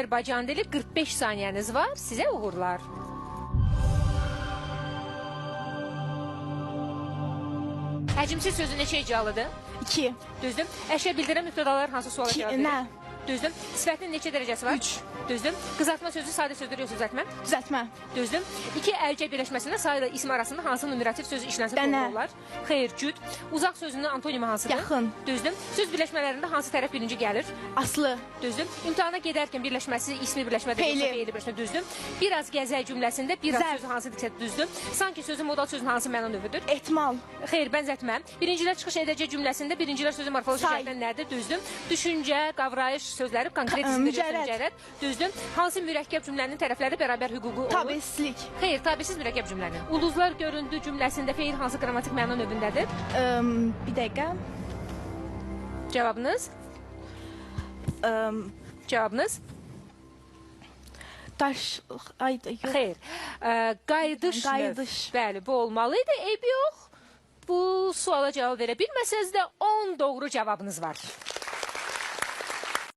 Azərbaycan dili 45 saniyəniz var. Sizə uğurlar. Həcmsiz sözü neçə hecalıdır? 2. Düzdür. Əşya bildirən mübtədalar hansı suala İki, cavab verir? nə? Düzdür. Sifətin neçə dərəcəsi var? 3. Düzdür. Qızartma sözü sadə sözdür yoxsa düzəltmə? Düzəltmə. Düzdür. İki əlcək birləşməsində sayla isim arasında hansı numerativ söz işlənsə Dənə. doğru olar? Xeyr, cüt. Uzaq sözünün antonimi hansıdır? Yaxın. Düzdür. Söz birləşmələrində hansı tərəf birinci gəlir? Aslı. Düzdür. İmtahana gedərkən birləşməsi ismi birləşmədir, yoxsa Fe'li. fe'li birləşmə? Düzdür. Biraz gəzək cümləsində biraz Zərf. sözü hansı diksə düzdür. Sanki sözü modal sözün hansı məna növüdür? Ehtimal. Xeyr, bənzətmə. Birincilər çıxış edəcək cümləsində birincilər sözü morfoloji Say. cəhətdən nədir? Düzdür. Düşüncə, qavrayış sözləri konkret isimdir, yoxsa mücərrəd. mücərrəd. Düzdür. Hansı mürəkkəb cümlənin tərəfləri bərabər hüququ olur? Tabesizlik. Xeyr, tabesiz mürəkkəb cümlənin. Ulduzlar göründü cümləsində feil hansı qrammatik məna növündədir? Bir dəqiqə. Cavabınız? Cavabınız? Daş. Ay, yox. Xeyr. Qayıdış. növ. Qayıdış. Bəli, bu olmalı idi. Eybi yox. Bu suala cavab verə bilməsəniz də 10 doğru cavabınız var.